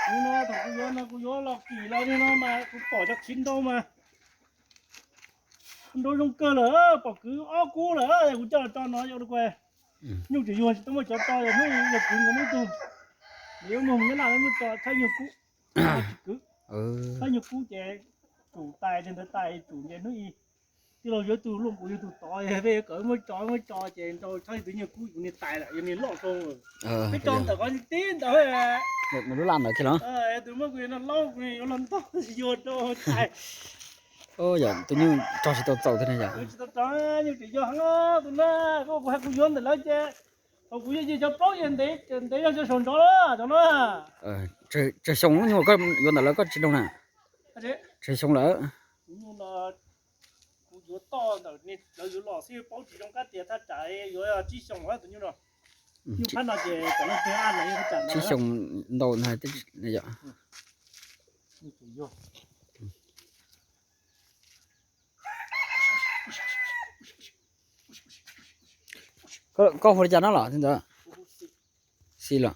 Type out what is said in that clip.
Kuv no thaum kuv yuav no kuv yuav los kim los li no mas kuv pom cov khiv nrau mas nrau zoo kawg lawm, pom kwv ob kub lawm, kuv coj los tso no yog kuv nyuj tsis yuag tsis tau muaj cov tso, yog hnub yog kwv nkaus muaj tug, yuav muag nyob laj muaj tso thaij nyuag kub, tsis kwv, thaij nyuag kub ces tsum tais li ntawd tais tsum nce hnub i tij laug yuav tug luaj kuv yuav tug tod, peb yuav kom muab tso muab tso ces nrau thaij tus nyuag kub kuv niag tais lawm yog niag loj zoo. Peb tso ntawm qhov tib ntawd. Lub laj ntawd kiag los? Tus muab kuv no laub kuv yuav los ntog yuag rau tais. Yog tus nyuj tso tsis tau txaus thiab ne yom. Tsis tau tso, nyuj tsis yog heev tus na, koj kuv hais kuv yuav ntawm lawv ces thaum kuv yuav ces cov plaub ces ntev ntev yog cov saum nrov lawm cov no. Tsawg xyoo lub nyuj koj yuav ntawm lawv koj tsis nug na? Tsawg xyoo lawm? Tus nyuj no kuv yuav toj ntawm lawv yuav los xwb, paub tsis zoo qab tias thaj tsam yuav tsib xyoo tus nyuj no. Nyuj phab no ces tsib xyoo ntau na. Koj hu li cas no los ntawd? Xi los.